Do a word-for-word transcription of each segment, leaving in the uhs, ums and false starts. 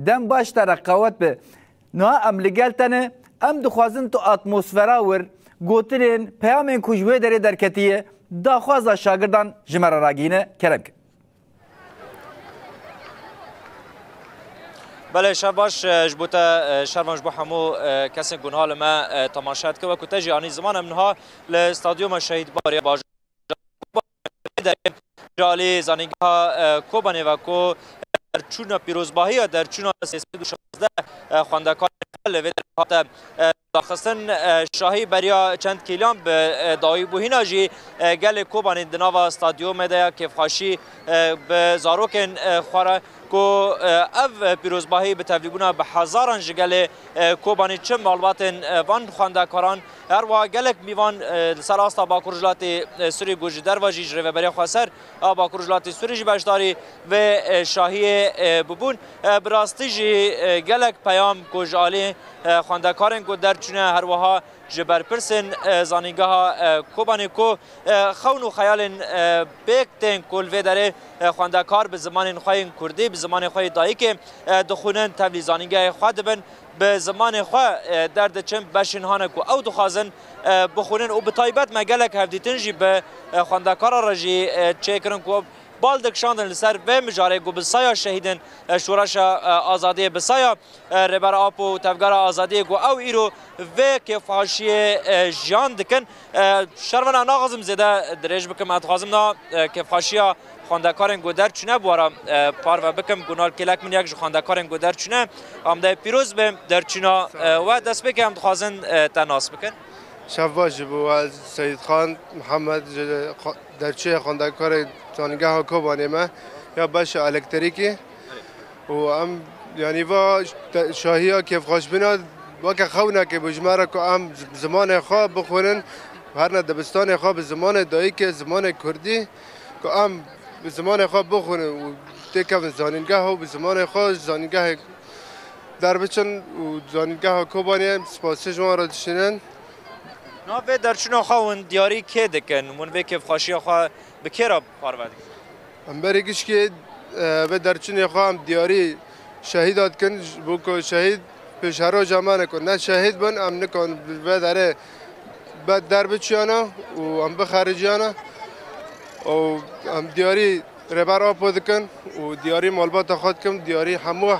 Dem baş te re qewet be. Niha em li gel te ne, em dixwazin tu atmosfera wir, gotinên, peyamên ku ji wê derê derketiye, daxwaza şagirdan ji me re ragihîne, kerem kin. Belê, şev baş, e, ji bo te, e, şervan ji bo hemû, e, kesên ku niha li me, e, temaşe dike. Wekî te jî anî ziman, em niha li Stadyuma Şehîd Bariya bajar Ji alî zanîngeha, e, Kobanê ve ku derçûna pîrozbahiya derçûna sê sed û şazdeh, e, xwendekarên li vê derê hate, e, daxistin, e, şahî beriya çend kêliyan bi, e, dawî bû. Hîna jî, e, gelê Kobanê di nava stadyumê de ya kêfxweşî, e, bi zarokên, e, xwe re ku, e, ev pîrozbahî bi tevlîbûna bi hezaran ji gelê, e, Kobanê çi malbatên, e, van xwendekaran, her wiha gelek mîvan, e, li ser asta Bakur Rojhilatê, e, Sûrî ku ji derve jî ji Rêveberiya Xweser a Bakur Rojhilatê Sûrî jî beşdarî vê, e, şahiyê, e, bibûn. E, bi rastî jî, e, gelek peyam ku ji alî, e, xwendekarên ku derçûne, her wiha ji berpirsên, e, zanîngeha, e, Kobanê ku, e, xewn û xeyalên, e, pêk tên ku li vê derê, e, xwendekar bi zimanên xwe yên kurdî, bi zimanê xwe yê dayikê, e, dixwînin, tevlî zanîngehê xwe dibin, bi zimanê xwe, e, derdiçin, beşên hane ku ew dixwazin, e, bixwînin û bi taybet me gelek hevdîtin jî bi, e, xwendekara re jî, e, çêkirin ku bal dikişandin li ser vê mijarê ku bi saya şehîdên, e, Şoreşa, e, Azadiyê, bi saya, e, Rêber Apo û Tevgera Azadiyê ku ew îro vê kêfxweşiyê, e, jiyan dikin. E, şervana naxwazim zêde dirêj bikim, ez dixwazim na, e, kêfxweşiya xwendekarên ku derçûne bi we re, e, parve bikim. Gunal Kêlek min yek ji xwendekarên ku derçûne. Amdeyê pîroz be derçûna, e, we. Destpêkê em dixwazin, e, te nas bikin. Şevbaş ji bo we Seyîd Xan Mihemed ji xwe-, derçûyê xwendekarê Zanîngeha Kobanê me ya beşa elektrîkî û em, yanî, va te-, şahiya kêfxweşbûna weke xewnekê bû ji me re ku em z-, zimanê xwe bixwînin, herne dibistanê xwe bi zimanê dayikê, zimanê kurdî, ku em bi zimanê xwe bixwînin û têkevin zanîngeha û bi zimanê xwe ji zanîngehê derbiçin û zanîngeha Kobanê spasî ji wan re dişînin. Navê derçûna xwe hûn diyarî kê dikin? Hûn vê kêfxweşiya xwe bi kê re parve dikin? Em berî gişkê, e, vê derçûnê xwe em diyarî şehîda dikin, ji bo ku şehîd pêşeroja me ne ku ne şehîd bin, em nikan li vê derê be derbiçiyana û em bixericiyana û em diyarî Rêber Apo dikin û diyarî malbata xwe dikim, diyarî hemû,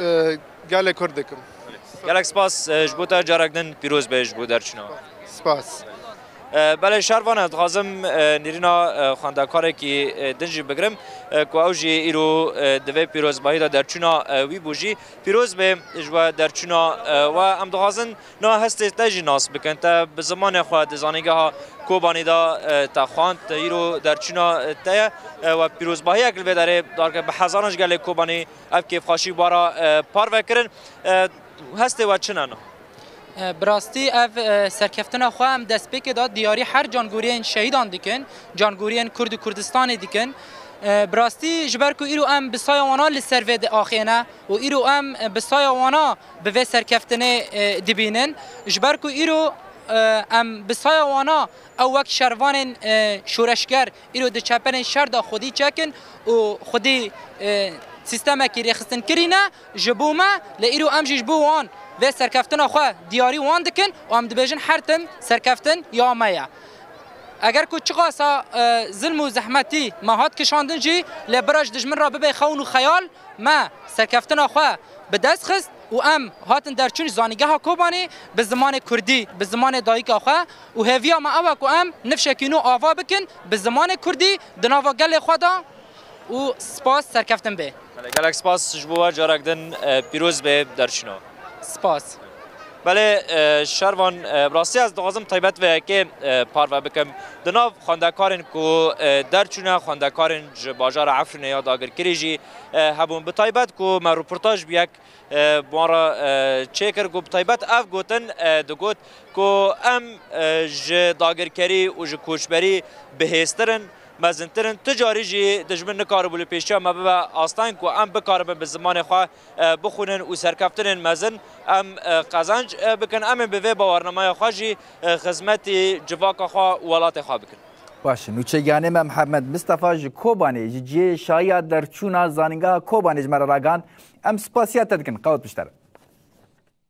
e, gelê Kurd dikim. Gelek spas, e, ji bo te, carek din pîroz be ji bo derçûna. Spas. E, belê şervan, ez dixwazim, e, nêrîna, e, xwendekarekî, e, din jî bigirim, e, ku ew jî îro, e, di vê pîrozbahî de derçûna, e, wî bû jî. Pîroz be ji we derçûna, e, we. Em dixwazin niha hestê te jî nas bikin. Te bi zimanê xwe di zanîngeha Kobanê de, e, te xwend, îro derçûna, e, te ye. E, we pîrozbahiyek li vê derê dar kir, bi hezaran ji gelê Kobanê ev kêfxweşî bi we re, e, parve kirin. E, hestê we çi ne niha? E, bi rastî ev, e, serkeftina xwe em destpêkê de diyarî her cangoriyên şehîdan dikin, cangoriyên Kurd û Kurdistanê dikin. E, bi rastî ji ber ku îro em bi saya wana li ser vê diaxêne û îro em, e, bi saya wana bi vê serkeftinê, e, dibînin. Ji ber ku îro, e, em bi saya wana ew wek şervanên, e, şoreşger îro di çeperên şer de xwedî çekin û xwedî, e, sîstemekî rêxistinkirî ne ji bo me, lê îro em jî ji bo wan vê serkeftina xwe diyarî wan dikin û em dibêjin her tim serkeftin ya me ye. Eger ku çiqasa, e, zilm û zehmetî me hat kişandin jî, lê bira ji dijmin re bibe xewn û xeyal, me serkeftina xwe bi dest xist û em hatin derçûn ji zanîngeha Kobanê bi zimanê kurdî, bi zimanê dayika xwe û hêviya me ew e ku em nifşekî nû ava bikin bi zimanê kurdî di nava gelê xwe de û spas, serkeftin bê. Belê, gelek spas ji bo we, carek din, e, pîroz bê derçûna. Spas. Belê, e, şervan, e, bi rastî ez dixwazim taybet vê yekê, e, parve bikim. Di nav xwendekarên ku, e, derçûne, xwendekarên ji bajara Efrînê ya dagirkirî jî, e, hebûn. Bi taybet ku me rûportaj bi yek, e, bi wan re, e, çêkir ku bi taybet ev gotin, e, digot ku em, e, ji dagirkerî û ji koçberî bihêztir in, mezintir in. Tu carî jî dijmin nikaribû li pêşiya me bibe asteng ku em bikaribin bi zimanê xwe, e, bixwînin û serkeftinên mezin em, e, qezenc, e, bikin. Em ê bi vê bawernameya xwe jî, e, xizmetî civaka xwe û welatê xwe bikin. Baş e, nûçegihanê me Mihemed Mistefa ji Kobanê, ji cihê şahiya derçûna zanîngeha Kobanê ji me re ragihand. Em spasiya te dikin, qewet pişt te re.